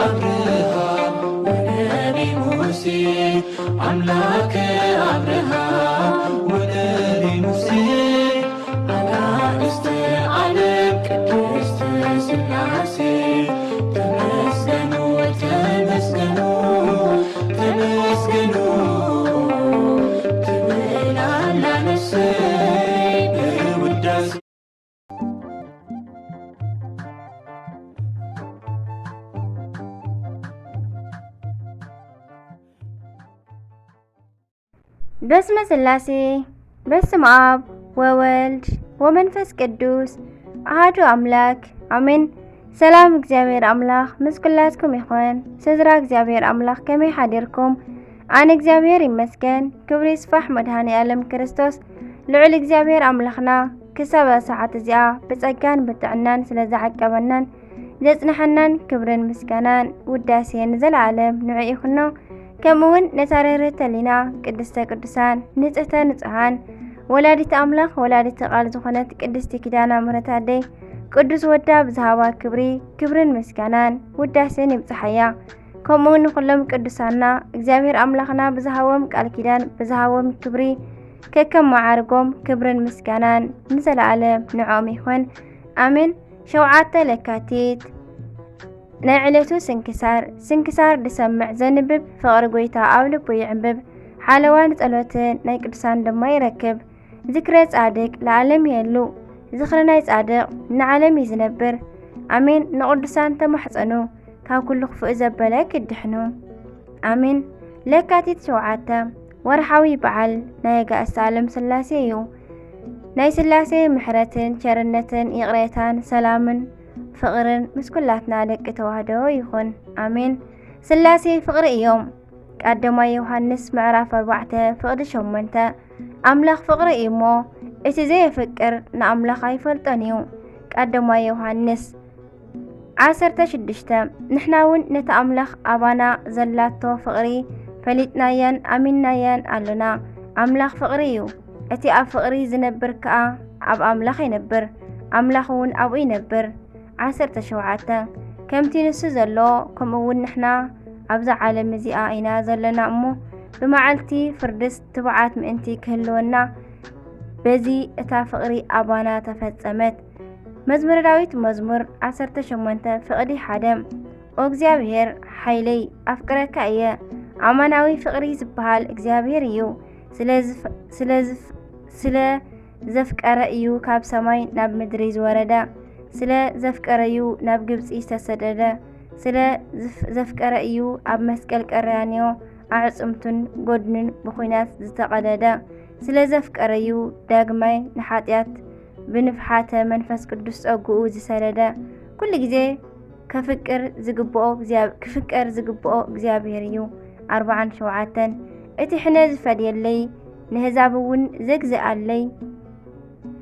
አብርሃም ወነቢ ሙሴ፣ አምላከ አብርሃም ወነቢ ሙሴ፣ አጋእዝተ ዓለም ቅድስት ሥላሴ፣ ተመስገኑ፣ ተመስገኑ፣ ተመስገኑ ትብል ኣላ ነፍሰይ በውዳሴ። በስመ ሥላሴ፣ በስመ አብ ወወልድ ወመንፈስ ቅዱስ አሐዱ አምላክ አሜን። ሰላም እግዚኣብሔር ኣምላኽ ምስ ኩላትኩም ይኹን። ስድራ እግዚኣብሔር ኣምላኽ ከመይ ሓዲርኩም? ኣነ እግዚኣብሔር ይመስገን። ክብሪ ይስፋሕ መድኃኔ ዓለም ክርስቶስ ልዑል እግዚኣብሔር ኣምላኽና ክሳብ ሰዓት እዚኣ ብጸጋን ብጥዕናን ስለ ዝዓቀበናን ዘጽንሐናን ክብርን ምስጋናን ውዳሴን ንዘለዓለም ንዑ ይኹኖ። ከምኡ እውን ነታ ርህርህተ ሕሊና ቅድስተ ቅዱሳን ንጽህተ ንጹሃን ወላዲተ ኣምላኽ ወላዲተ ቃል ዝኾነት ቅድስቲ ኪዳነ ምሕረት ኣደይ ቅዱስ ወዳ ብዝሃባ ክብሪ ክብርን ምስጋናን ውዳሴን ይብጽሓያ። ከምኡ እውን ንኹሎም ቅዱሳና እግዚኣብሔር ኣምላኽና ብዝሃቦም ቃል ኪዳን ብዝሃቦም ክብሪ ከከም መዓርጎም ክብርን ምስጋናን ንዘለዓለም ንዕኦም ይኹን ኣሜን። ሸውዓተ ለካቲት ናይ ዕለቱ ስንክሳር። ስንክሳር ዝሰምዕ ዘንብብ ፍቕሪ ጐይታ ኣብ ልቡ ይዕንብብ፣ ሓለዋን ጸሎትን ናይ ቅዱሳን ድማ ይረክብ። ዝክረ ጻድቅ ለዓለም ይሄሉ፣ ዝኽሪ ናይ ጻድቅ ንዓለም እዩ ዝነብር። ኣሜን። ንቅዱሳን ተማሕጸኑ፣ ካብ ኩሉ ክፉእ ዘበለ ክትድሕኑ። ኣሜን። ለካቲት ሸውዓተ ወርሓዊ በዓል ናይ ኣጋእዝተ ዓለም ሥላሴ እዩ። ናይ ሥላሴ ምሕረትን ቸርነትን ይቕሬታን ሰላምን ፍቕርን ምስ ኩላትና ደቂ ተዋህዶ ይኹን። ኣሜን። ሥላሴ ፍቕሪ እዮም። ቀዳማይ ዮሃንስ ምዕራፍ ኣርባዕተ ፍቕዲ ሸሞንተ፣ ኣምላኽ ፍቕሪ እዩ እሞ፣ እቲ ዘየፍቅር ንኣምላኽ ኣይፈልጦን እዩ። ቀዳማይ ዮሃንስ ዓሰርተ ሽዱሽተ፣ ንሕና እውን ነቲ ኣምላኽ ኣባና ዘላቶ ፍቕሪ ፈሊጥናያን ኣሚንናያን ኣሎና። ኣምላኽ ፍቕሪ እዩ። እቲ ኣብ ፍቕሪ ዝነብር ከኣ ኣብ ኣምላኽ ይነብር፣ ኣምላኽ እውን ኣብኡ ይነብር። ዓሰርተ ሸውዓተ፣ ከምቲ ንሱ ዘሎ ከምኡ እውን ንሕና ኣብዛ ዓለም እዚኣ ኢና ዘለና እሞ፣ ብመዓልቲ ፍርድስ ትብዓት ምእንቲ ክህልወና፣ በዚ እታ ፍቕሪ ኣባና ተፈጸመት። መዝሙረ ዳዊት መዝሙር ዓሰርተ ሸሞንተ ፍቕዲ ሓደ፣ ኦ እግዚኣብሔር ሓይለይ ኣፍቅረካ እየ። ኣማናዊ ፍቕሪ ዝበሃል እግዚኣብሔር እዩ። ስለ ዝፍ-፣ ስለ ዝፍ-፣ ስለ ዘፍቀረ እዩ ካብ ሰማይ ናብ ምድሪ ዝወረደ። ስለ ዘፍቀረ እዩ ናብ ግብጺ ዝተሰደደ። ስለ ዝፍ-፣ ዘፍቀረ እዩ ኣብ መስቀል ቀራንዮ ኣዕጽምቱን ጎድኑን ብኹናት ዝተቐደደ። ስለ ዘፍቀረ እዩ ዳግማይ ንሓጢኣት ብንፍሓተ መንፈስ ቅዱስ ጸግኡ ዝሰደደ። ኩሉ ግዜ ከፍቅር ዝግብኦ እግዚኣብ-፣ ክፍቀር ዝግብኦ እግዚኣብሔር እዩ። ኣርባዓን ሸውዓተን፣ እቲ ሕነ ዝፈድየለይ፣ ንህዛብ እውን ዘግዝኣለይ፣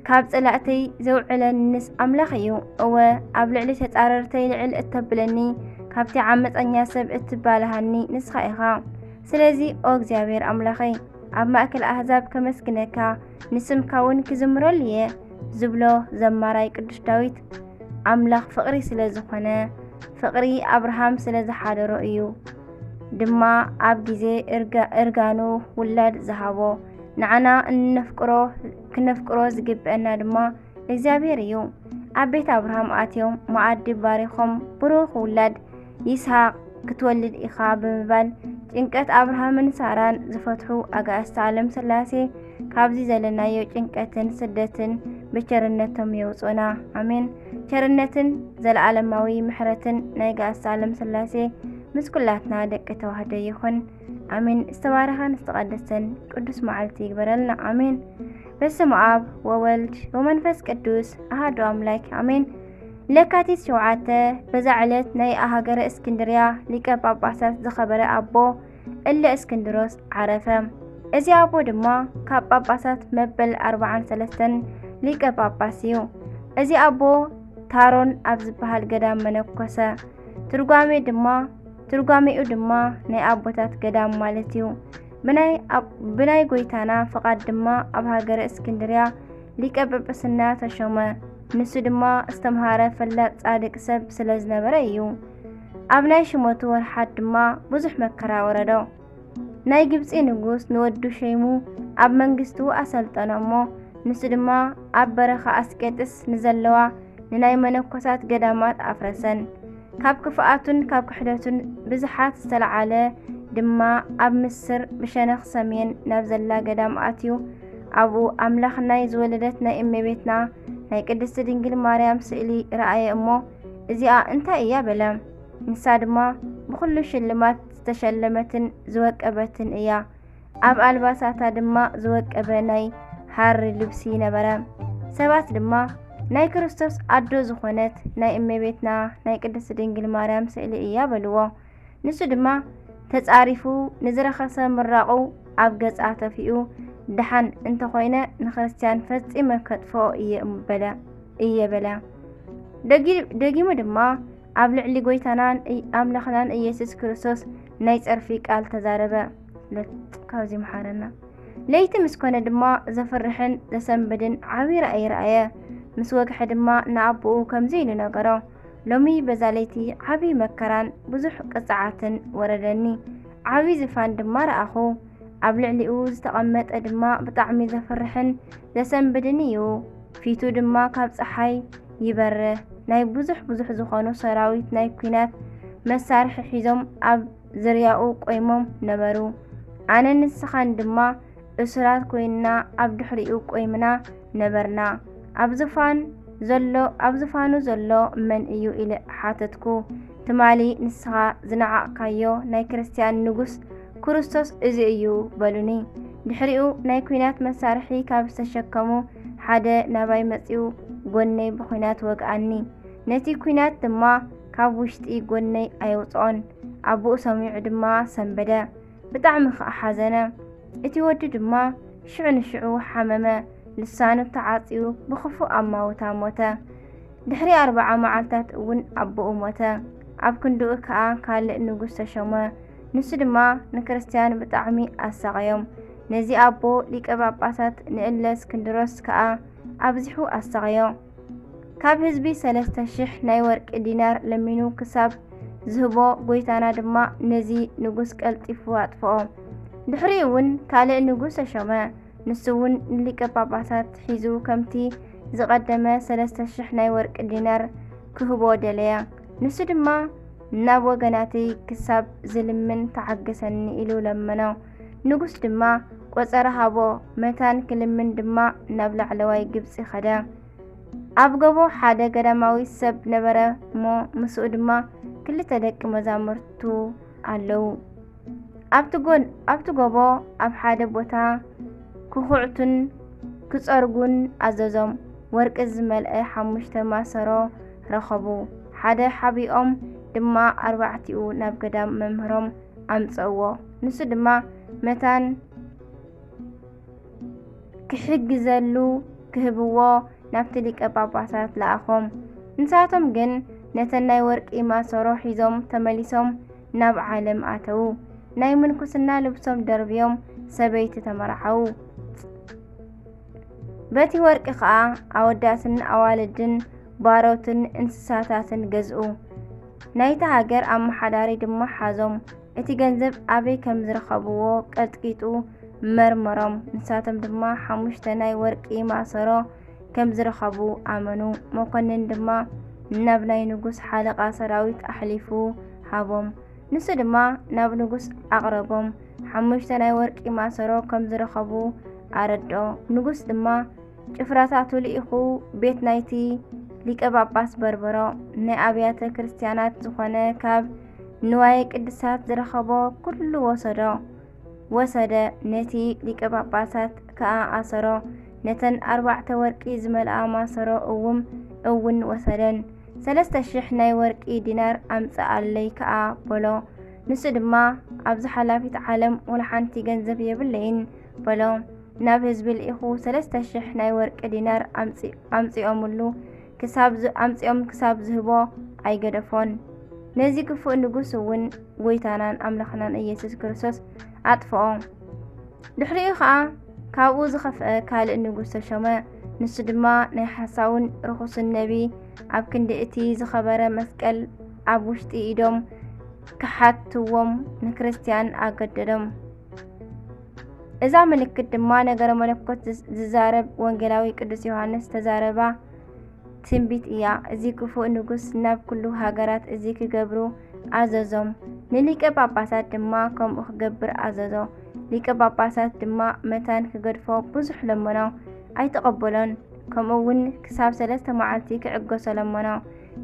ካብ ጸላእተይ ዘውዕለንስ ኣምላኽ እዩ። እወ፣ ኣብ ልዕሊ ተጻረርተይ ልዕል እተብለኒ፣ ካብቲ ዓመጸኛ ሰብ እትባልሃኒ ንስኻ ኢኻ። ስለዚ፣ ኦ እግዚኣብሔር ኣምላኸይ፣ ኣብ ማእከል ኣህዛብ ከመስግነካ፣ ንስምካ እውን ክዝምረሉ እየ ዝብሎ ዘማራይ ቅዱስ ዳዊት፣ ኣምላኽ ፍቕሪ ስለ ዝኾነ፣ ፍቕሪ ኣብርሃም ስለ ዝሓደሮ እዩ ድማ ኣብ ግዜ እርጋ-፣ እርጋኑ ውላድ ዝሃቦ። ንዓና እነፍቅሮ፣ ክነፍቅሮ ዝግብአና ድማ እግዚኣብሔር እዩ። ኣብ ቤት ኣብርሃም ኣትዮም መኣዲ ባሪኾም ብሩኽ ውላድ ይስሐቅ ክትወልድ ኢኻ ብምባል ጭንቀት ኣብርሃምን ሳራን ዝፈትሑ ኣጋእዝተ ዓለም ሥላሴ ካብዚ ዘለናዮ ጭንቀትን ስደትን ብቸርነቶም የውጽኡና። ኣሜን። ቸርነትን ዘለዓለማዊ ምሕረትን ናይ ኣጋእዝተ ዓለም ሥላሴ ምስ ኩላትና ደቂ ተዋህዶ ይኹን። ኣሜን። ዝተባረኸን ዝተቐደሰን ቅዱስ መዓልቲ ይግበረልና። ኣሜን። በስመ አብ ወወልድ ወመንፈስ ቅዱስ አሐዱ አምላክ አሜን። ለካቲት ሸውዓተ በዛ ዕለት ናይ ሃገረ እስክንድርያ ሊቀ ጳጳሳት ዝኸበረ ኣቦ እለ እስክንድሮስ ዓረፈ። እዚ ኣቦ ድማ ካብ ጳጳሳት መበል ኣርባዓን ሰለስተን ሊቀ ጳጳስ እዩ። እዚ ኣቦ ታሮን ኣብ ዝበሃል ገዳም መነኮሰ። ትርጓሜ ድማ፣ ትርጓሜኡ ድማ ናይ ኣቦታት ገዳም ማለት እዩ። ብናይ ኣብ-፣ ብናይ ጐይታና ፍቓድ ድማ ኣብ ሃገረ እስክንድርያ ሊቀ ጵጵስና ተሾመ። ንሱ ድማ እስተምሃረ ፈላጥ ጻድቅ ሰብ ስለ ዝነበረ እዩ። ኣብ ናይ ሽመቱ ወርሓት ድማ ብዙሕ መከራ ወረዶ። ናይ ግብጺ ንጉስ ንወዱ ሸይሙ ኣብ መንግስቱ ኣሰልጠኖ እሞ፣ ንሱ ድማ ኣብ በረኻ ኣስቄጥስ ንዘለዋ ንናይ መነኮሳት ገዳማት ኣፍረሰን። ካብ ክፍኣቱን ካብ ክሕደቱን ብዝሓት ዝተለዓለ ድማ ኣብ ምስር ብሸነኽ ሰሜን ናብ ዘላ ገዳም ኣትዩ፣ ኣብኡ ኣምላኽ ናይ ዝወለደት ናይ እመቤትና ናይ ቅድስቲ ድንግል ማርያም ስእሊ ረኣየ እሞ፣ "እዚኣ እንታይ እያ?" በለ። ንሳ ድማ ብኹሉ ሽልማት ዝተሸለመትን ዝወቀበትን እያ። ኣብ ኣልባሳታ ድማ ዝወቀበ ናይ ሃሪ ልብሲ ነበረ። ሰባት ድማ፣ "ናይ ክርስቶስ ኣዶ ዝኾነት ናይ እመቤትና ናይ ቅድስቲ ድንግል ማርያም ስእሊ እያ" በልዎ። ንሱ ድማ ተጻሪፉ ንዝረኸሰ ምራቑ ኣብ ገጻ ተፊኡ፣ "ደሓን እንተኾይነ ንክርስትያን ፈጺመ ከጥፍኦ እየ" እም-፣ በለ፣ እየ በለ። ደጊ-፣ ደጊሙ ድማ፣ "ኣብ ልዕሊ ጎይታናን እይ-፣ ኣምላኽናን ኢየሱስ ክርስቶስ ናይ ጸርፊ ቃል ተዛረበ።" ለት-፣ ካብዚ መሓረና። ለይቲ ምስ ኮነ ድማ ዘፍርሕን ዘሰንብድን ዓቢ ራእይ ረኣየ። ምስ ወግሐ ድማ ንኣቦኡ ከምዚ ኢሉ ነገሮ፣ "ሎሚ በዛ ለይቲ ዓቢ መከራን ብዙሕ ቅጽዓትን ወረደኒ። ዓቢ ዝፋን ድማ ረኣኹ። ኣብ ልዕሊኡ ዝተቐመጠ ድማ ብጣዕሚ ዘፍርሕን ዘሰንብድን እዩ። ፊቱ ድማ ካብ ጸሓይ ይበርህ። ናይ ብዙሕ ብዙሕ ዝኾኑ ሰራዊት ናይ ኲናት መሳርሒ ሒዞም ኣብ ዝርያኡ ቆይሞም ነበሩ። ኣነን ንስኻን ድማ እሱራት ኮይንና ኣብ ድሕሪኡ ቆይምና ነበርና። ኣብ ዝፋን ዘሎ፣ ኣብ ዝፋኑ ዘሎ መን እዩ?" ኢለ ሓተትኩ። ትማሊ ንስኻ ዝነዓቕካዮ ናይ ክርስትያን ንጉስ ክርስቶስ እዚ እዩ በሉኒ። ድሕሪኡ ናይ ኲናት መሳርሒ ካብ ዝተሸከሙ ሓደ ናባይ መጺኡ ጎነይ ብኲናት ወግኣኒ። ነቲ ኲናት ድማ ካብ ውሽጢ ጎነይ ኣየውጽኦን። ኣቦኡ ሰሚዑ ድማ ሰንበደ። ብጣዕሚ ከኣ ሓዘነ። እቲ ወዲ ድማ ሽዑ ንሽዑ ሓመመ፣ ልሳኑ ተዓጽዩ ብኽፉእ ኣማውታ ሞተ። ድሕሪ ኣርብዓ መዓልታት እውን ኣቦኡ ሞተ። ኣብ ክንድኡ ከኣ ካልእ ንጉስ ተሾመ። ንሱ ድማ ንክርስትያን ብጣዕሚ ኣሳቐዮም። ነዚ ኣቦ ሊቀ ጳጳሳት ንእለ እስክንድሮስ ከኣ ኣብዚሑ ኣሳቐዮ። ካብ ህዝቢ ሰለስተ ሽሕ ናይ ወርቂ ዲናር ለሚኑ ክሳብ ዝህቦ፣ ጎይታና ድማ ነዚ ንጉስ ቀልጢፉ ኣጥፍኦ። ድሕሪኡ እውን ካልእ ንጉስ ተሾመ። ንሱ እውን ንሊቀ ጳጳሳት ሒዙ ከምቲ ዝቐደመ ሰለስተ ሽሕ ናይ ወርቂ ዲናር ክህቦ ደለየ። ንሱ ድማ፣ "ናብ ወገናተይ ክሳብ ዝልምን ተዓገሰኒ" ኢሉ ለመኖ። ንጉስ ድማ ቆጸራ ሃቦ። መታን ክልምን ድማ ናብ ላዕለዋይ ግብጺ ኸደ። ኣብ ጎቦ ሓደ ገዳማዊ ሰብ ነበረ እሞ፣ ምስኡ ድማ ክልተ ደቂ መዛሙርቱ ኣለዉ። ኣብቲ ጎን-፣ ኣብቲ ጎቦ ኣብ ሓደ ቦታ ክኹዕቱን ክጸርጉን ኣዘዞም። ወርቂ ዝመልአ ሓሙሽተ ማሰሮ ረኸቡ። ሓደ ሓቢኦም ድማ ኣርባዕቲኡ ናብ ገዳም መምህሮም ኣምጸእዎ። ንሱ ድማ መታን ክሕግዘሉ ክህብዎ ናብቲ ሊቀ ጳጳሳት ለኣኾም። ንሳቶም ግን ነተን ናይ ወርቂ ማሰሮ ሒዞም ተመሊሶም ናብ ዓለም ኣተዉ። ናይ ምንኩስና ልብሶም ደርብዮም ሰበይቲ ተመርዓዉ። በቲ ወርቂ ኸኣ ኣወዳትን ኣዋልድን ባሮትን እንስሳታትን ገዝኡ። ናይታ ሃገር ኣመሓዳሪ ድማ ሓዞም። እቲ ገንዘብ ኣበይ ከም ዝረኸብዎ ቀጥቂጡ መርመሮም። ንሳቶም ድማ ሓሙሽተ ናይ ወርቂ ማሰሮ ከም ዝረኸቡ ኣመኑ። መኮንን ድማ ናብ ናይ ንጉስ ሓለቓ ሰራዊት ኣሕሊፉ ሃቦም። ንሱ ድማ ናብ ንጉስ ኣቕረቦም። ሓሙሽተ ናይ ወርቂ ማሰሮ ከም ዝረኸቡ ኣረድኦ። ንጉስ ድማ ጭፍራታቱ ልኢኹ ቤት ናይቲ ሊቀ ጳጳስ በርበሮ፣ ናይ ኣብያተ ክርስቲያናት ዝኾነ ካብ ንዋየ ቅድሳት ዝረኸቦ ኩሉ ወሰዶ፣ ወሰደ። ነቲ ሊቀ ጳጳሳት ከኣ ኣሰሮ። ነተን ኣርባዕተ ወርቂ ዝመልኣ ማሰሮ እውም፣ እውን ወሰደን። ሰለስተ ሽሕ ናይ ወርቂ ዲናር ኣምጽኣለይ ከኣ በሎ። ንሱ ድማ፣ "ኣብዚ ሓላፊት ዓለም ወላ ሓንቲ ገንዘብ የብለይን" በሎ። ናብ ህዝቢ ልኢኹ ሰለስተ ሽሕ ናይ ወርቂ ዲናር ኣምጺ-፣ ኣምጺኦምሉ ክሳብ ዝ-፣ ኣምጺኦም ክሳብ ዝህቦ ኣይገደፎን። ነዚ ክፉእ ንጉስ እውን ጎይታናን ኣምላኽናን ኢየሱስ ክርስቶስ ኣጥፍኦ። ድሕሪኡ ኸኣ ካብኡ ዝኸፍአ ካልእ ንጉስ ተሾመ። ንሱ ድማ ናይ ሓሳውን ርኹስን ነቢ፣ ኣብ ክንዲ እቲ ዝኸበረ መስቀል ኣብ ውሽጢ ኢዶም ክሓትዎም ንክርስትያን ኣገደዶም። እዛ ምልክት ድማ ነገረ መለኮት ዝዛረብ ወንጌላዊ ቅዱስ ዮሃንስ ተዛረባ ትንቢት እያ። እዚ ክፉእ ንጉስ ናብ ኩሉ ሃገራት እዚ ክገብሩ ኣዘዞም። ንሊቀ ጳጳሳት ድማ ከምኡ ክገብር ኣዘዞ። ሊቀ ጳጳሳት ድማ መታን ክገድፎ ብዙሕ ለመኖ፣ ኣይተቐበሎን። ከምኡ እውን ክሳብ ሰለስተ መዓልቲ ክዕገሶ ለመኖ።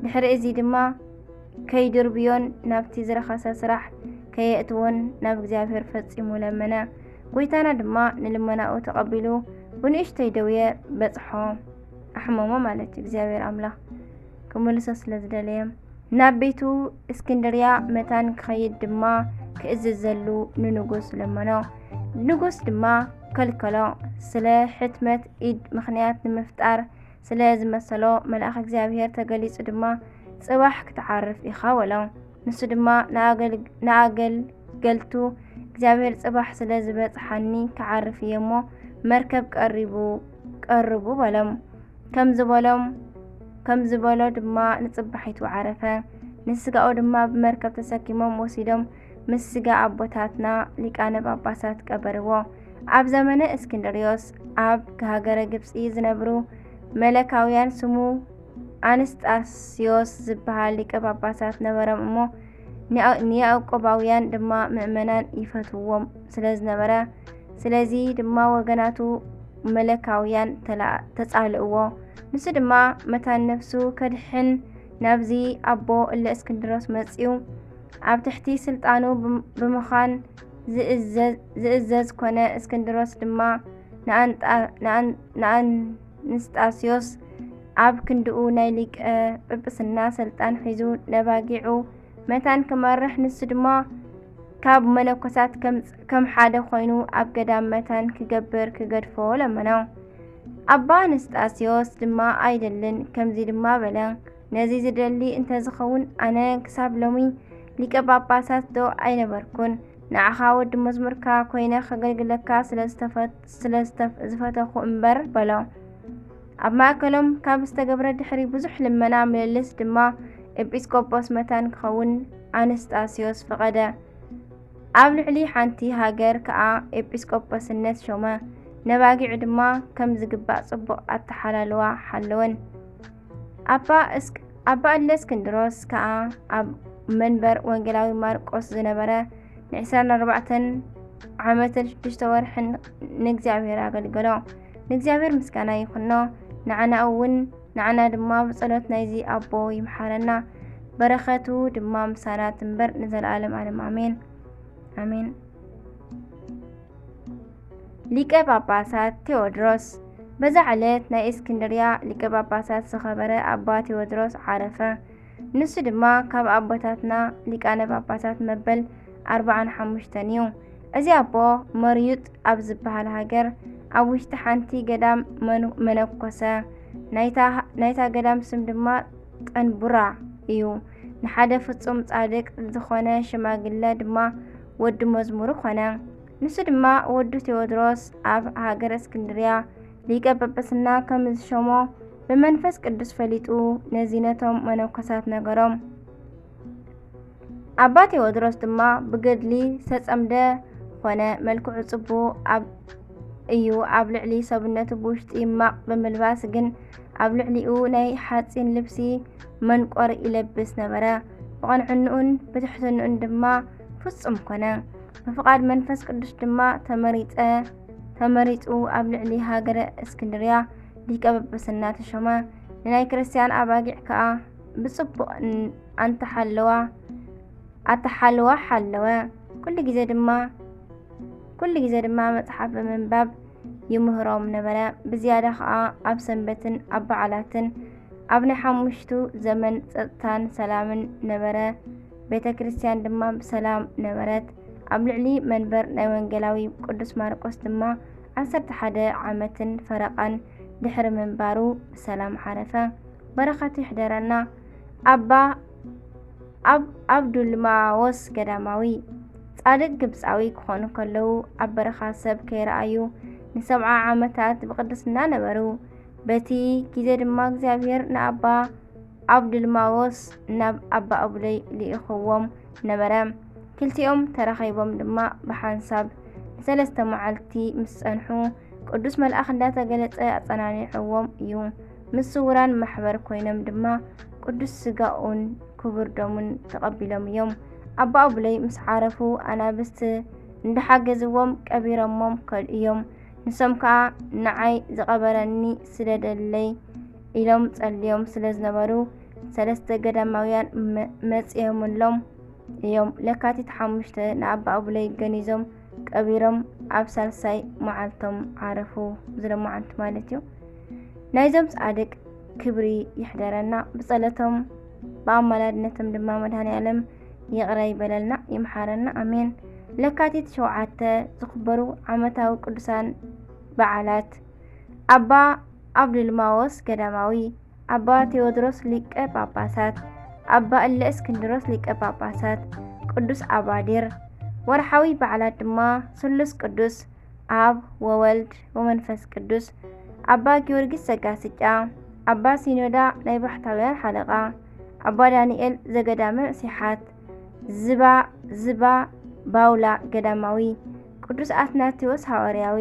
ድሕሪ እዚ ድማ ከይድርብዮን ናብቲ ዝረኸሰ ስራሕ ከየእትዎን ናብ እግዚኣብሔር ፈጺሙ ለመነ። ጎይታና ድማ ንልመናኡ ተቐቢሉ ብንእሽተይ ደውየ በጽሖ፣ ኣሕመሞ ማለት እዩ። እግዚኣብሔር ኣምላኽ ክምልሶ ስለ ዝደለየ ናብ ቤቱ እስክንድርያ መታን ክኸይድ ድማ ክእዝዘሉ ንንጉስ ለመኖ። ንጉስ ድማ ከልከሎ። ስለ ሕትመት ኢድ ምኽንያት ንምፍጣር ስለ ዝመሰሎ መልኣኽ እግዚኣብሔር ተገሊጹ ድማ ጽባሕ ክትዓርፍ ኢኻ በሎ። ንሱ ድማ ንኣገልገልቱ እግዚኣብሔር ጽባሕ ስለ ዝበጽሓኒ ክዓርፍ እየ እሞ መርከብ ቀሪቡ ቀርቡ በሎም። ከም ዝበሎም ከም ዝበሎ ድማ ንጽባሒቱ ዓረፈ። ንስጋኡ ድማ ብመርከብ ተሰኪሞም ወሲዶም ምስ ስጋ ኣቦታትና ሊቃነ ጳጳሳት ቀበርዎ። ኣብ ዘመነ እስክንድርዮስ ኣብ ሃገረ ግብጺ ዝነብሩ መለካውያን ስሙ ኣንስጣስዮስ ዝበሃል ሊቀ ጳጳሳት ነበሮም እሞ ንያዕቆባውያን ድማ ምእመናን ይፈትውዎም ስለ ዝነበረ ስለዚ ድማ ወገናቱ መለካውያን ተጻልእዎ። ንሱ ድማ መታን ነፍሱ ከድሕን ናብዚ ኣቦ እለ እስክንድሮስ መጺኡ ኣብ ትሕቲ ስልጣኑ ብምዃን ዝእዘዝ ኮነ። እስክንድሮስ ድማ ንኣንስጣስዮስ ኣብ ክንድኡ ናይ ሊቀ ጵጵስና ስልጣን ሒዙ ነባጊዑ መታን ክመርሕ ንሱ ድማ ካብ መነኮሳት ከም ሓደ ኮይኑ ኣብ ገዳም መታን ክገብር ክገድፎ ለመኖ። ኣባ ኣንስጣስዮስ ድማ ኣይደልን፣ ከምዚ ድማ በለ፣ ነዚ ዝደሊ እንተዝኸውን ኣነ ክሳብ ሎሚ ሊቀ ጳጳሳት ዶ ኣይነበርኩን? ንዓኻ ወዲ መዝሙርካ ኮይነ ከገልግለካ ስለ ዝፈተኹ እምበር በሎ። ኣብ ማእከሎም ካብ ዝተገብረ ድሕሪ ብዙሕ ልመና ምልልስ ድማ ኤጲስቆጶስ መታን ክኸውን ኣንስጣስዮስ ፈቐደ። ኣብ ልዕሊ ሓንቲ ሃገር ከኣ ኤጲስቆጶስነት ሾመ። ነባጊዑ ድማ ከም ዝግባእ ጽቡቕ ኣተሓላልዋ ሓለወን። ኣባ እስክ ኣባ እለእስክንድሮስ ከኣ ኣብ መንበር ወንጌላዊ ማርቆስ ዝነበረ ንዕስራን ኣርባዕተን ዓመትን ሽዱሽተ ወርሕን ንእግዚኣብሔር ኣገልገሎ። ንእግዚኣብሔር ምስጋና ይኹኖ። ንዓና እውን ንዓና ድማ ብጸሎት ናይዚ ኣቦ ይምሓረና። በረኸቱ ድማ ምሳና ትንበር ንዘለዓለም ዓለም ኣሜን። ኣሜን። ሊቀ ጳጳሳት ቴዎድሮስ። በዛ ዕለት ናይ እስክንድርያ ሊቀ ጳጳሳት ዝኸበረ ኣባ ቴዎድሮስ ዓረፈ። ንሱ ድማ ካብ ኣቦታትና ሊቃነ ጳጳሳት መበል ኣርባዓን ሓሙሽተን እዩ። እዚ ኣቦ መርዩጥ ኣብ ዝበሃል ሃገር ኣብ ውሽጢ ሓንቲ ገዳም መነኮሰ። ናይታ ገዳም ስም ድማ ጠንቡራ እዩ። ንሓደ ፍጹም ጻድቅ ዝኾነ ሽማግለ ድማ ወዲ መዝሙሩ ኮነ። ንሱ ድማ ወዱ ቴዎድሮስ ኣብ ሃገረ እስክንድርያ ሊቀ ጳጳስና ከም ዝሾሞ ብመንፈስ ቅዱስ ፈሊጡ ነዚ ነቶም መነኮሳት ነገሮም። ኣባ ቴዎድሮስ ድማ ብገድሊ ዝተጸምደ ኾነ። መልክዑ ጽቡቕ ኣብ እዩ። ኣብ ልዕሊ ሰብነቱ ብውሽጢ ማቕ ብምልባስ ግን ኣብ ልዕሊኡ ናይ ሓጺን ልብሲ መንቆር ይለብስ ነበረ። ብቐንዕንኡን ብትሕትንኡን ድማ ፍጹም ኮነ። ብፍቓድ መንፈስ ቅዱስ ድማ ተመሪጸ ተመሪጹ ኣብ ልዕሊ ሃገረ እስክንድርያ ሊቀ ጳጳስና ተሾመ። ንናይ ክርስትያን ኣባጊዕ ከኣ ብጽቡቕ ኣንተሓለዋ ኣተሓልዋ ሓለወ። ኩሉ ግዜ ድማ ኩሉ ግዜ ድማ መጽሓፍ ብምንባብ ይምህሮም ነበረ። ብዝያዳ ኸኣ ኣብ ሰንበትን ኣብ በዓላትን ኣብ ናይ ሓሙሽቱ ዘመን ጸጥታን ሰላምን ነበረ። ቤተ ክርስቲያን ድማ ብሰላም ነበረት። ኣብ ልዕሊ መንበር ናይ ወንጌላዊ ቅዱስ ማርቆስ ድማ ዓሰርተ ሓደ ዓመትን ፈረቓን ድሕሪ ምንባሩ ብሰላም ዓረፈ። በረኸቱ ይሕደረና። ኣባ ኣብ ኣብዱልማዎስ ገዳማዊ ጻድቅ ግብጻዊ ክኾኑ ከለዉ ኣብ በረኻ ሰብ ከይረኣዩ ንሰብዓ ዓመታት ብቕድስና ነበሩ። በቲ ግዜ ድማ እግዚኣብሔር ንኣባ ኣብዱልማዎስ ናብ ኣባ እብለይ ልኢኽዎም። ነበረ። ክልቲኦም ተራኺቦም ድማ ብሓንሳብ ንሰለስተ መዓልቲ ምስ ጸንሑ፣ ቅዱስ መልኣኽ እንዳተገለጸ ኣጸናኒዕዎም እዩ። ምስ ስውራን ማሕበር ኮይኖም ድማ ቅዱስ ስጋኡን ክቡር ደሙን ተቐቢሎም እዮም። ኣባ ኡብለይ ምስ ዓረፉ፣ ኣናብስቲ እንዳሓገዝዎም ቀቢሮሞም ከዱ እዮም። ንሶም ከኣ፣ "ንዓይ ዝቐበረኒ ስደደለይ" ኢሎም ጸልዮም ስለ ዝነበሩ፣ ሰለስተ ገዳማውያን መ-፣ መጺኦምሎም እዮም። ለካቲት ሓሙሽተ ንኣባ ኡብለይ ገኒዞም ቀቢሮም ኣብ ሳልሳይ መዓልቶም ዓረፉ። ዝለመዓንቲ ማለት እዩ። ናይዞም ጻድቅ ክብሪ ይሕደረና። ብጸሎቶም ብኣማላድነቶም ድማ መድኃኔ ዓለም ይቕረ ይበለልና፣ ይምሓረና። ኣሜን። ለካቲት ሸውዓተ ዝኽበሩ ዓመታዊ ቅዱሳን በዓላት። ኣባ ኣብዱልማዎስ ገዳማዊ፣ ኣባ ቴዎድሮስ ሊቀ ጳጳሳት፣ ኣባ እለ እስክንድሮስ ሊቀ ጳጳሳት፣ ቅዱስ ኣባዲር። ወርሓዊ በዓላት ድማ ስሉስ ቅዱስ፣ ኣብ ወወልድ ወመንፈስ ቅዱስ፣ ኣባ ጊዮርጊስ ዘጋስጫ፣ ኣባ ሲኖዳ ናይ ባሕታውያን ሓለቓ፣ ኣባ ዳንኤል ዘገዳመ ሲሓት፣ ዝባ፣ ዝባ ባውላ ገዳማዊ፣ ቅዱስ ኣትናቴዎስ ሃዋርያዊ፣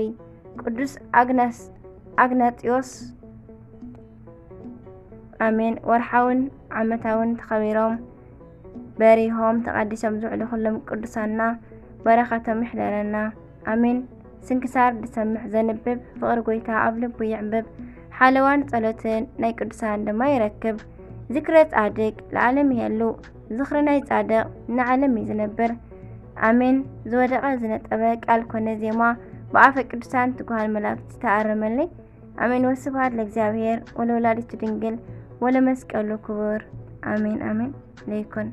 ቅዱስ ኣግናስ-፣ ኣግናጢዮስ። ኣሜን። ወርሓውን ዓመታውን ተኸቢሮም በሪሆም ተቐዲሶም ዝውዕሉ ኩሎም ቅዱሳንና በረኸቶም ይሕደረና። ኣሜን። ስንክሳር ዝሰምዕ ዘንብብ ፍቕሪ ጎይታ ኣብ ልቡ ይዕንብብ። ሓለዋን ጸሎትን ናይ ቅዱሳን ድማ ይረክብ። ዝክረ ጻድቅ ለዓለም ይህሉ። ዝኽሪ ናይ ጻድቕ ንዓለም እዩ ዝነብር። ኣሜን። ዝወደቐ ዝነጠበ ቃል ኮነ ዜማ ብኣፈ ቅዱሳን ትጉሃን መላእክት ተኣረመለይ። ኣሜን። ወስብሐት ለእግዚኣብሔር ወለወላዲቱ ድንግል ወለመስቀሉ ክቡር። ኣሜን፣ ኣሜን። ለይኩን።